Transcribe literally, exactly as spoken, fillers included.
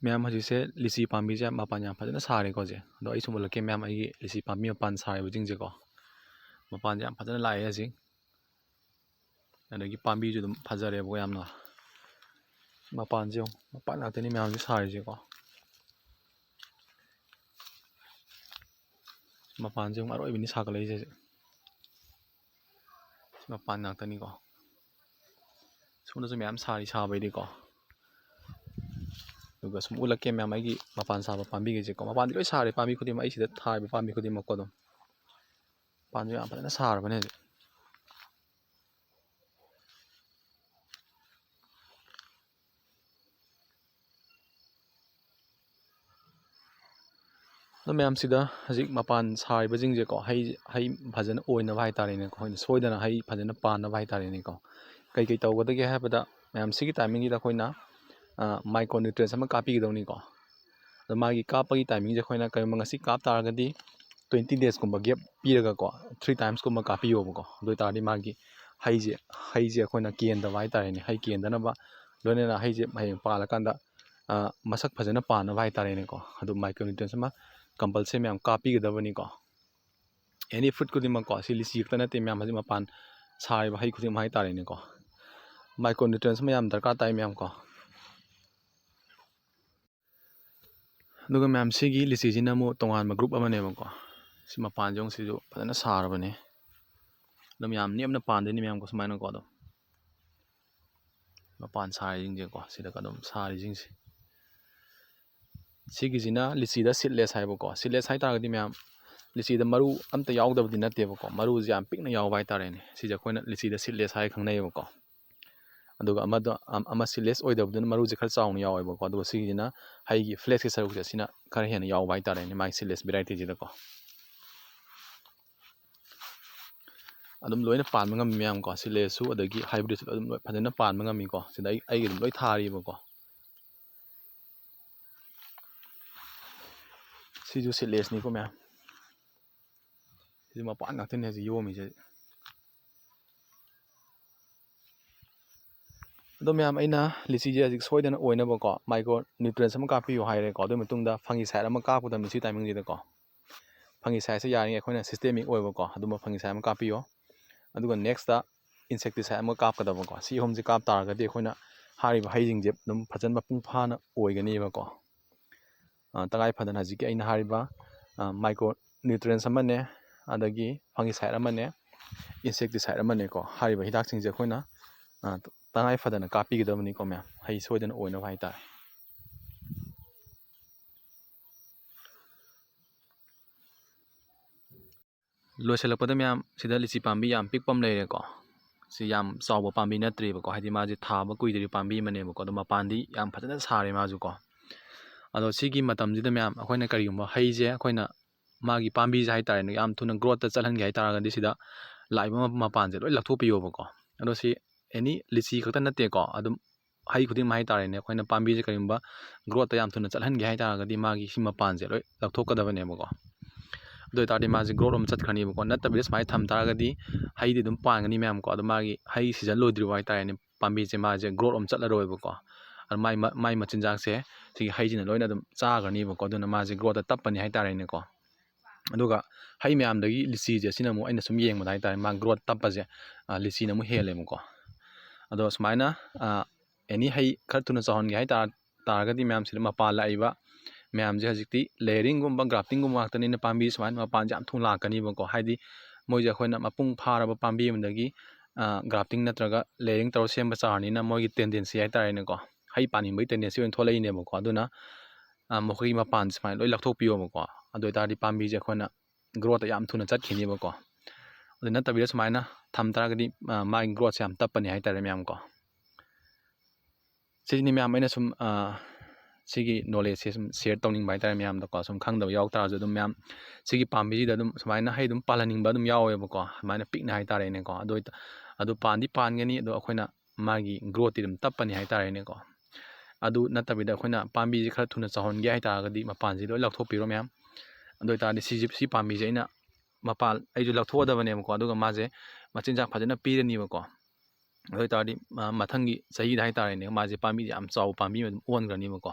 ꯃꯌꯥꯝ, ꯍꯧꯖꯤꯛꯁꯦ ꯂꯤꯆꯤ ꯄꯥꯝꯕꯤꯁꯦ ꯃꯄꯥꯟ ꯌꯥꯝ ꯐꯖꯅ ꯁꯥꯔꯦꯀꯣ ꯍꯧꯖꯤꯛ꯫ ꯑꯗꯣ ꯑꯩ ꯁꯨꯝ ꯎꯠꯂꯛꯀꯦ ꯃꯌꯥꯝ, ꯑꯩꯒꯤ ꯂꯤꯆꯤ ꯄꯥꯝꯕꯤ ꯃꯄꯥꯟ ꯁꯥꯔꯤꯕꯁꯤꯡꯁꯦꯀꯣ꯫ ꯃꯄꯥꯟꯁꯦ ꯌꯥꯝ ꯐꯖꯅ ꯂꯥꯛꯑꯦ ꯍꯧꯖꯤꯛ꯫ ꯑꯗꯒꯤ ꯄꯥꯝꯕꯤꯁꯨ ꯑꯗꯨꯝ ꯐꯖꯔꯦꯕꯀꯣ ꯌꯥꯝꯅ꯫ ꯃꯄꯥꯟꯁꯦ ꯌꯦꯡꯉꯨ, ꯃꯄꯥꯟ ꯉꯥꯛꯇꯅꯤ ꯃꯌꯥꯝꯁꯦ ꯁꯥꯔꯤꯁꯦꯀꯣ꯫ ꯃꯄꯥꯟꯁꯦ ꯑꯃꯨꯛ ꯑꯔꯣꯏꯕꯤꯅꯤ ꯁꯥꯒꯠꯂꯛꯏꯁꯦ ꯍꯧꯖꯤꯛ꯫ ꯁꯤ ꯃꯄꯥꯟ ꯉꯥꯛꯇꯅꯤꯀꯣ꯫ ꯁꯣꯝꯗꯁꯨ ꯃꯌꯥꯝ ꯁꯥꯔꯤ ꯁꯥꯕꯩꯗꯤꯀꯣ꯫ ꯑꯗꯨꯒ ꯁꯨꯝ ꯎꯠꯂꯛꯀꯦ ꯃꯌꯥꯝ, ꯑꯩꯒꯤ ꯃꯄꯥꯟ ꯁꯥꯕ ꯄꯥꯝꯕꯤꯈꯩꯁꯦꯀꯣ꯫ ꯃꯄꯥꯟꯗꯤ ꯂꯣꯏ ꯁꯥꯔꯦ, ꯄꯥꯝꯕꯤ ꯈꯨꯗꯤꯡꯃꯛ, ꯑꯩ ꯁꯤꯗ ꯊꯥꯔꯤꯕ ꯄꯥꯝꯕꯤ ꯈꯨꯗꯤꯡꯃꯛꯀꯣ꯫ ꯑꯗꯨꯝ ꯃꯄꯥꯟꯁꯨ ꯌꯥꯝ ꯐꯖꯅ ꯁꯥꯔꯕꯅꯦ ꯍꯧꯖꯤꯛ꯫ ꯑꯗꯣ ꯃꯌꯥꯝꯁꯤꯗ ꯍꯧꯖꯤꯛ ꯃꯄꯥꯟ ꯁꯥꯔꯤꯕꯁꯤꯡꯁꯦꯀꯣ, ꯍꯩ, ꯍꯩ ꯐꯖꯅ ꯑꯣꯏꯅꯕ ꯍꯥꯏꯇꯥꯔꯦꯅꯦꯀꯣ, ꯑꯩꯈꯣꯏꯅ ꯁꯣꯏꯗꯅ ꯍꯩ ꯐꯖꯅ ꯄꯥꯟꯅꯕ ꯍꯥꯏꯇꯥꯔꯦꯅꯦꯀꯣ꯫ ꯀꯩꯀꯩ ꯇꯧꯒꯗꯒꯦ ꯍꯥꯏꯕꯗ, ꯃꯌꯥꯝ ꯁꯤꯒꯤ timingꯁꯤꯗ ꯑꯩꯈꯣꯏꯅ, ꯑ, micronutrients ꯑꯃ ꯀꯥꯞꯄꯤꯒꯗꯧꯅꯤꯀꯣ꯫ ꯑꯗꯣ ꯃꯥꯒꯤ ꯀꯥꯞꯄꯒꯤ timingꯁꯦ ꯑꯩꯈꯣꯏꯅ ꯀꯔꯤꯒꯨꯝꯕ ꯉꯁꯤ ꯀꯥꯞ ꯇꯥꯔꯒꯗꯤ twenty daysꯀꯨꯝꯕ gap ꯄꯤꯔꯒꯀꯣ, three timesꯀꯨꯝꯕ ꯀꯥꯞꯄꯤꯌꯣꯕꯀꯣ꯫ ꯑꯗꯨ ꯑꯣꯏ ꯇꯥꯔꯗꯤ ꯃꯥꯒꯤ ꯍꯩꯁꯦ, ꯍꯩꯁꯦ ꯑꯩꯈꯣꯏꯅ ꯀꯦꯟꯗꯕ ꯍꯥꯏꯇꯥꯔꯦꯅꯦ, ꯍꯩ ꯀꯦꯟꯗꯅꯕ, ꯂꯣꯏꯅꯅ ꯍꯩꯁꯦ ꯍꯌꯦꯡ ꯄꯥꯜꯂꯀꯥꯟꯗ, ꯑ, ꯃꯁꯛ ꯐꯖꯅ ꯄꯥꯟꯅꯕ ꯍꯥꯏꯇꯥꯔꯦꯅꯦꯀꯣ꯫ ꯑꯗꯨ micronutrients ꯑꯃ compulsory ꯃꯌꯥꯝ ꯀꯥꯞꯄꯤꯒꯗꯕꯅꯤꯀꯣ꯫ Any fruit ꯈꯨꯗꯤꯡꯃꯛꯀꯣ, ꯁꯤ ꯂꯤꯆꯤ ꯈꯛꯇ ꯅꯠꯇꯦ ꯃꯌꯥꯝ, ꯍꯧꯖꯤꯛ ꯃꯄꯥꯟ ꯁꯥꯔꯤꯕ ꯍꯩ ꯈꯨꯗꯤꯡꯃꯛ ꯍꯥꯏꯇꯥꯔꯦꯅꯦꯀꯣ꯫ Micronutrients ꯑꯃ ꯌꯥꯝ ꯗꯔꯀꯥꯔ ꯇꯥꯏ ꯃꯌꯥꯝꯀꯣ꯫ ꯑꯗꯨꯒ ꯃꯌꯥꯝ, ꯁꯤꯒꯤ ꯂꯤꯆꯤꯁꯤꯅ ꯑꯃꯨꯛ ꯇꯣꯉꯥꯟꯕ group ꯑꯃꯅꯦꯕꯀꯣ꯫ ꯁꯤ ꯃꯄꯥꯟꯁꯦ ꯑꯃꯨꯛ, ꯁꯤꯁꯨ ꯐꯖꯅ ꯁꯥꯔꯕꯅꯦ꯫ ꯑꯗꯨꯝ ꯌꯥꯝ ꯅꯦꯝꯅ ꯄꯥꯟꯗꯣꯏꯅꯤ ꯃꯌꯥꯝꯀꯣ, ꯁꯨꯃꯥꯏꯅꯀꯣ꯫ ꯑꯗꯨꯝ ꯃꯄꯥꯟ ꯁꯥꯔꯤꯁꯤꯡꯁꯦꯀꯣ, ꯁꯤꯗꯒ ꯑꯗꯨꯝ ꯁꯥꯔꯤꯁꯤꯡꯁꯦ꯫ ꯁꯤꯒꯤꯁꯤꯅ ꯂꯤꯆꯤꯗ seedless ꯍꯥꯏꯕꯀꯣ꯫ Seedless ꯍꯥꯏ ꯇꯥꯔꯒꯗꯤ ꯃꯌꯥꯝ, ꯂꯤꯆꯤꯗ ꯃꯔꯨ ꯑꯝꯇ ꯌꯥꯎꯗꯕꯗꯤ ꯅꯠꯇꯦꯕꯀꯣ, ꯃꯔꯨꯁꯦ ꯌꯥꯝ ꯄꯤꯛꯅ ꯌꯥꯎꯕ ꯍꯥꯏꯇꯥꯔꯦꯅꯦ꯫ ꯁꯤꯁꯦ ꯑꯩꯈꯣꯏꯅ ꯂꯤꯆꯤꯗ seedless ꯍꯥꯏ ꯈꯪꯅꯩꯌꯦꯕꯀꯣ꯫ ꯑꯗꯨꯒ ꯑꯃꯗꯣ, ꯑꯝ-, ꯑꯃ seedless ꯑꯣꯏꯗꯕꯗꯨꯅ ꯃꯔꯨꯁꯦ ꯈꯔ ꯆꯥꯎꯅ ꯌꯥꯎꯋꯦꯕꯀꯣ꯫ ꯑꯗꯨꯒ ꯁꯤꯒꯤꯁꯤꯅ ꯍꯩꯒꯤ fleshꯀꯤ ꯁꯔꯨꯛꯁꯦ, ꯁꯤꯅ ꯈꯔ ꯍꯦꯟꯅ ꯌꯥꯎꯕ ꯍꯥꯏꯇꯥꯔꯦꯅꯦ, ꯃꯥꯒꯤ seedless varietyꯁꯤꯗꯀꯣ꯫ ꯑꯗꯨꯝ ꯂꯣꯏꯅ ꯄꯥꯟꯕ ꯉꯝꯃꯤ ꯃꯌꯥꯝꯀꯣ, seedlessꯁꯨ ꯑꯗꯒꯤ hybridꯁꯨ ꯑꯗꯨꯝ ꯂꯣꯏ ꯐꯖꯅ ꯄꯥꯟꯕ ꯉꯝꯃꯤꯀꯣ꯫ ꯁꯤꯗ ꯑꯩ, ꯑꯩꯒꯤ ꯑꯗꯨꯝ ꯂꯣꯏ ꯊꯥꯔꯤꯕꯀꯣ꯫ ꯁꯤꯁꯨ seedlessꯅꯤꯀꯣ ꯃꯌꯥꯝ꯫ ꯁꯤꯁꯨ ꯃꯄꯥꯟ ꯉꯥꯛꯇꯅꯦ ꯍꯧꯖꯤꯛ ꯌꯣꯝꯃꯤꯁꯦ꯫ ꯑꯗꯣ ꯃꯌꯥꯝ, ꯑꯩꯅ ꯂꯤꯆꯤꯁꯦ ꯍꯧꯖꯤꯛ ꯁꯣꯏꯗꯅ ꯑꯣꯏꯅꯕꯀꯣ ꯃꯥꯏꯀ꯭ꯔꯣ ꯅ꯭ꯌꯨꯇ꯭ꯔꯦꯟꯁ ꯑꯃ ꯀꯥꯞꯄꯤꯌꯨ ꯍꯥꯏꯔꯦꯀꯣ꯫ ꯑꯗꯨꯒꯤ ꯃꯇꯨꯡꯗ ꯐꯪꯒꯤꯁꯥꯏꯠ ꯑꯃ ꯀꯥꯞꯀꯗꯕꯅꯤ ꯁꯤ ꯇꯥꯏꯃꯤꯡꯁꯤꯗꯀꯣ꯫ ꯐꯪꯒꯤꯁꯥꯏꯠꯁꯦ ꯌꯥꯔꯤꯉꯩ ꯑꯩꯈꯣꯏꯅ ꯁꯤꯁꯇꯦꯃꯤꯛ ꯑꯣꯏꯕꯀꯣ, ꯑꯗꯨꯝꯕ ꯐꯪꯒꯤꯁꯥꯏꯠ ꯑꯃ ꯀꯥꯞꯄꯤꯌꯣ꯫ ꯑꯗꯨꯒ ꯅꯦꯛꯁꯇ ꯏꯟꯁꯦꯛꯇꯤꯁꯥꯏꯠ ꯑꯃ ꯀꯥꯞꯀꯗꯕꯀꯣ꯫ ꯁꯤ ꯑꯍꯨꯝꯁꯦ ꯀꯥꯞ ꯇꯥꯔꯒꯗꯤ ꯑꯩꯈꯣꯏꯅ ꯍꯥꯏꯔꯤꯕ ꯍꯩꯁꯤꯡꯁꯦ ꯑꯗꯨꯝ ꯐꯖꯅ ꯃꯄꯨꯡ ꯐꯥꯅ ꯑꯣꯏꯒꯅꯦꯕꯀꯣ꯫ ꯑ, ꯇꯉꯥꯏ ꯐꯗꯅ ꯍꯧꯖꯤꯛꯀꯤ ꯑꯩꯅ ꯍꯥꯏꯔꯤꯕ, ꯑ, ꯃꯥꯏꯀ꯭ꯔꯣ ꯅ꯭ꯌꯨꯇ꯭ꯔꯦꯟꯁ ꯑꯃꯅꯦ, ꯑꯗꯒꯤ ꯐꯪꯒꯤꯁꯥꯏꯠ ꯑꯃꯅꯦ, ꯏꯟꯁꯦꯛꯇꯤꯁꯥꯏꯠ ꯑꯃꯅꯦꯀꯣ꯫ ꯍꯥꯏꯔꯤꯕ ꯍꯤꯗꯥꯛꯁꯤꯡꯁꯦ ꯑꯩꯈꯣꯏꯅ, ꯑ, ꯇꯉꯥꯏ ꯐꯗꯅ ꯀꯥꯞꯄꯤꯒꯗꯕꯅꯤꯀꯣ ꯃꯌꯥꯝ, ꯍꯩ ꯁꯣꯏꯗꯅ ꯑꯣꯏꯅꯕ ꯍꯥꯏꯇꯥꯔꯦ꯫ ꯂꯣꯏꯁꯤꯜꯂꯛꯄꯗ ꯃꯌꯥꯝ, ꯁꯤꯗ ꯂꯤꯆꯤ ꯄꯥꯝꯕꯤ ꯌꯥꯝ ꯄꯤꯛꯄ ꯑꯃ ꯂꯩꯔꯦꯀꯣ꯫ ꯁꯤ ꯌꯥꯝ ꯆꯥꯎꯕ ꯄꯥꯝꯕꯤ ꯅꯠꯇ꯭ꯔꯤꯕꯀꯣ, ꯍꯥꯏꯗꯤ ꯃꯥꯁꯦ ꯊꯥꯕ ꯀꯨꯏꯗ꯭ꯔꯤꯕ ꯄꯥꯝꯕꯤ ꯑꯃꯅꯦꯕꯀꯣ꯫ ꯑꯗꯣ ꯃꯄꯥꯟꯗꯤ ꯌꯥꯝ ꯐꯖꯅ ꯁꯥꯔꯦ ꯃꯥꯁꯨꯀꯣ꯫ ꯑꯗꯣ ꯁꯤꯒꯤ ꯃꯇꯝꯁꯤꯗ ꯃꯌꯥꯝ, ꯑꯩꯈꯣꯏꯅ ꯀꯔꯤꯒꯨꯝꯕ ꯍꯩꯁꯦ, ꯑꯩꯈꯣꯏꯅ ꯃꯥꯒꯤ ꯄꯥꯝꯕꯤꯁꯦ ꯍꯥꯏꯇꯥꯔꯦꯅꯦ, ꯌꯥꯝ ꯊꯨꯅ ꯒ꯭ꯔꯣꯠꯇ ꯆꯠꯍꯟꯒꯦ ꯍꯥꯏꯇꯥꯔꯒꯗꯤ ꯁꯤꯗ ꯂꯥꯛꯏꯕ ꯃ-, ꯃꯄꯥꯟꯁꯦ ꯂꯣꯏ ꯂꯧꯊꯣꯛꯄꯤꯌꯣꯕꯀꯣ꯫ ꯑꯗꯣ ꯁꯤ ꯑꯦꯅꯤ ꯂꯤꯆꯤ ꯈꯛꯇ ꯅꯠꯇꯦꯀꯣ, ꯑꯗꯨꯝ ꯍꯩ ꯈꯨꯗꯤꯡꯃꯛ ꯍꯥꯏꯇꯥꯔꯦꯅꯦ, ꯑꯩꯈꯣꯏꯅ ꯄꯥꯝꯕꯤꯁꯦ ꯀꯔꯤꯒꯨꯝꯕ ꯒ꯭ꯔꯣꯠꯇ ꯌꯥꯝ ꯊꯨꯅ ꯆꯠꯍꯟꯒꯦ ꯍꯥꯏꯇꯥꯔꯒꯗꯤ ꯃꯥꯒꯤ ꯁꯤ ꯃꯄꯥꯟꯁꯦ ꯂꯣꯏ ꯂꯧꯊꯣꯛꯀꯗꯕꯅꯦꯕꯀꯣ꯫ ꯑꯗꯨ ꯑꯣꯏꯇꯥꯔꯗꯤ ꯃꯥꯁꯦ ꯒ꯭ꯔꯣꯠ ꯑꯃ ꯆꯠꯈ꯭ꯔꯅꯤꯕꯀꯣ꯫ ꯅꯠꯇꯕꯤꯗ ꯁꯨꯃꯥꯏꯅ ꯊꯝ ꯇꯥꯔꯒꯗꯤ ꯍꯩꯗꯤ ꯑꯗꯨꯝ ꯄꯥꯟꯒꯅꯤ ꯃꯌꯥꯝꯀꯣ, ꯑꯗꯣ ꯃꯥꯒꯤ ꯍꯩ ꯁꯤꯖꯟ ꯂꯣꯏꯗ꯭ꯔꯤꯕ ꯍꯥꯏꯇꯥꯔꯦꯅꯦ, ꯄꯥꯝꯕꯤꯁꯦ ꯃꯥꯁꯦ ꯒ꯭ꯔꯣꯠ ꯑꯃ ꯆꯠꯂꯔꯣꯏꯕꯀꯣ꯫ ꯑꯗꯨ ꯃꯥꯏ ꯃ-, ꯃꯥꯏ ꯃꯆꯤꯟꯖꯥꯛꯁꯦ ꯁꯤꯒꯤ ꯍꯩꯁꯤꯅ ꯂꯣꯏꯅ ꯑꯗꯨꯝ ꯆꯥꯈ꯭ꯔꯅꯤꯕꯀꯣ꯫ ꯑꯗꯨꯅ ꯃꯥꯁꯦ ꯒ꯭ꯔꯣꯠꯇ ꯇꯞꯄꯅꯤ ꯍꯥꯏꯇꯥꯔꯦꯅꯦꯀꯣ꯫ ꯑꯗꯨꯒ ꯍꯩ ꯃꯌꯥꯝꯗꯒꯤ ꯂꯤꯆꯤꯁꯦ ꯁꯤꯅ ꯑꯃꯨꯛ, ꯑꯩꯅ ꯁꯨꯝ ꯌꯦꯡꯕꯗ ꯍꯥꯏꯇꯥꯔꯦ, ꯃꯥ ꯒ꯭ꯔꯣꯠ ꯇꯞꯄꯁꯦ, ꯑ, ꯂꯤꯆꯤꯅ ꯑꯃꯨꯛ ꯍꯦꯜꯂꯦꯕꯀꯣ꯫ ꯑꯗꯣ ꯁꯨꯃꯥꯏꯅ, ꯑ, ꯑꯦꯅꯤ ꯍꯩ ꯈꯔ ꯊꯨꯅ ꯆꯥꯎꯍꯟꯒꯦ ꯍꯥꯏ ꯇꯥꯔ-, ꯇꯥꯔꯒꯗꯤ ꯃꯌꯥꯝꯁꯤꯗ ꯃꯄꯥꯟ ꯂꯥꯛꯏꯕ ꯃꯌꯥꯝꯁꯦ ꯍꯧꯖꯤꯛꯇꯤ ꯂꯦꯌꯔꯤꯡꯒꯨꯝꯕ, ꯒ꯭ꯔꯥꯐꯇꯤꯡꯒꯨꯝꯕ ꯉꯥꯛꯇꯅꯤꯅ ꯄꯥꯝꯕꯤ ꯁꯨꯃꯥꯏꯅ ꯃꯄꯥꯟꯁꯦ ꯌꯥꯝ ꯊꯨꯅ ꯂꯥꯛꯀꯅꯤꯕꯀꯣ꯫ ꯍꯥꯏꯗꯤ ꯃꯣꯏꯁꯦ ꯑꯩꯈꯣꯏꯅ ꯃꯄꯨꯡ ꯐꯥꯔꯕ ꯄꯥꯝꯕꯤ ꯑꯃꯗꯒꯤ, ꯑ, ꯒ꯭ꯔꯥꯐꯇꯤꯡ ꯅꯠꯇ꯭ꯔꯒ ꯂꯦꯌꯔꯤꯡ ꯇꯧꯔ ꯁꯦꯝꯕ ꯆꯥꯔꯅꯤꯅ ꯃꯣꯏꯒꯤ ꯇꯦꯟꯗꯦꯟꯁꯤ ꯍꯥꯏꯇꯥꯔꯦꯅꯦꯀꯣ, ꯍꯩ ꯄꯥꯟꯅꯤꯡꯕꯒꯤ ꯇꯦꯟꯗꯦꯟꯁꯤ ꯑꯣꯏꯅ ꯊꯣꯛꯂꯛꯏꯅꯦꯕꯀꯣ꯫ ꯑꯗꯨꯅ, ꯑ, ꯃꯈꯣꯏꯒꯤ ꯃꯄꯥꯟꯁꯦ ꯁꯨꯃꯥꯏꯅ ꯂꯣꯏ ꯂꯧꯊꯣꯛꯄꯤꯌꯣꯕꯀꯣ꯫ ꯑꯗꯨ ꯑꯣꯏꯇꯥꯔꯗꯤ ꯄꯥꯝꯕꯤꯁꯦ ꯑꯩꯈꯣꯏꯅ ꯒ꯭ꯔꯣꯠꯇ ꯌꯥꯝ ꯊꯨꯅ ꯆꯠꯈꯤꯅꯦꯕꯀꯣ꯫ ꯑꯗꯨ ꯅꯠꯇꯕꯤꯗ ꯁꯨꯃꯥꯏꯅ ꯊꯝ ꯇꯥꯔꯒꯗꯤ, ꯑ, ꯃꯥꯒꯤ ꯒ꯭ꯔꯣꯠꯁꯦ ꯌꯥꯝ ꯇꯞꯄꯅꯤ ꯍꯥꯏꯇꯥꯔꯦ ꯃꯌꯥꯝꯀꯣ꯫ ꯁꯤꯁꯤꯅꯤ ꯃꯌꯥꯝ ꯑꯩꯅ ꯁꯨꯝ, ꯑ, ꯁꯤꯒꯤ ꯅꯣꯂꯦꯖꯁꯦ ꯁꯨꯝ ꯁꯤꯌꯔ ꯇꯧꯅꯤꯡꯕ ꯍꯥꯏꯇꯥꯔꯦ ꯃꯌꯥꯝꯗꯀꯣ꯫ ꯁꯨꯝ ꯈꯪꯗꯕ ꯌꯥꯎ ꯇꯥꯔꯁꯨ ꯑꯗꯨꯝ ꯃꯌꯥꯝ ꯁꯤꯒꯤ ꯄꯥꯝꯕꯤꯁꯤꯗ ꯑꯗꯨꯝ ꯁꯨꯃꯥꯏꯅ ꯍꯩ ꯑꯗꯨꯝ ꯄꯥꯜꯍꯟꯅꯤꯡꯕ ꯑꯗꯨꯝ ꯌꯥꯎꯋꯦꯕꯀꯣ, ꯁꯨꯃꯥꯏꯅ ꯄꯤꯛꯅ ꯍꯥꯏꯇꯥꯔꯦꯅꯦꯀꯣ꯫ ꯑꯗꯨ ꯑꯣꯏꯇ-, ꯑꯗꯨ ꯄꯥꯟꯗꯤ ꯄꯥꯟꯒꯅꯤ, ꯑꯗꯣ ꯑꯩꯈꯣꯏꯅ ꯃꯥꯒꯤ ꯒ꯭ꯔꯣꯠꯇꯤ ꯑꯗꯨꯝ ꯇꯞꯄꯅꯤ ꯍꯥꯏꯇꯥꯔꯦꯅꯦꯀꯣ꯫ ꯑꯗꯨ ꯅꯠꯇꯕꯤꯗ ꯑꯩꯈꯣꯏꯅ ꯄꯥꯝꯕꯤꯁꯦ ꯈꯔ ꯊꯨꯅ ꯆꯥꯎꯍꯟꯒꯦ ꯍꯥꯏꯇꯥꯔꯒꯗꯤ ꯃꯄꯥꯟꯁꯤ ꯂꯣꯏ ꯂꯧꯊꯣꯛꯄꯤꯔꯣ ꯃꯌꯥꯝ꯫ ꯑꯗꯨ ꯑꯣꯏꯇꯥꯔꯗꯤ ꯁꯤꯁꯤ, ꯁꯤ ꯄꯥꯝꯕꯤꯁꯦ ꯑꯩꯅ ꯃꯄꯥꯟ ꯑꯩꯁꯨ ꯂꯧꯊꯣꯛꯑꯗꯕꯅꯦꯕꯀꯣ꯫ ꯑꯗꯨꯒ ꯃꯥꯁꯦ ꯃꯆꯤꯟꯖꯥꯛ ꯐꯖꯅ ꯄꯤꯔꯅꯤꯕꯀꯣ꯫ ꯑꯗꯨ ꯑꯣꯏꯇꯥꯔꯗꯤ ꯃꯊꯪꯒꯤ ꯆꯍꯤꯗ ꯍꯥꯏꯇꯥꯔꯦꯅꯦ, ꯃꯥꯁꯦ ꯄꯥꯝꯕꯤꯁꯦ ꯌꯥꯝ ꯆꯥꯎꯕ ꯄꯥꯝꯕꯤ ꯑꯃ ꯑꯗꯨꯝ ꯑꯣꯟꯈ꯭ꯔꯅꯤꯕꯀꯣ꯫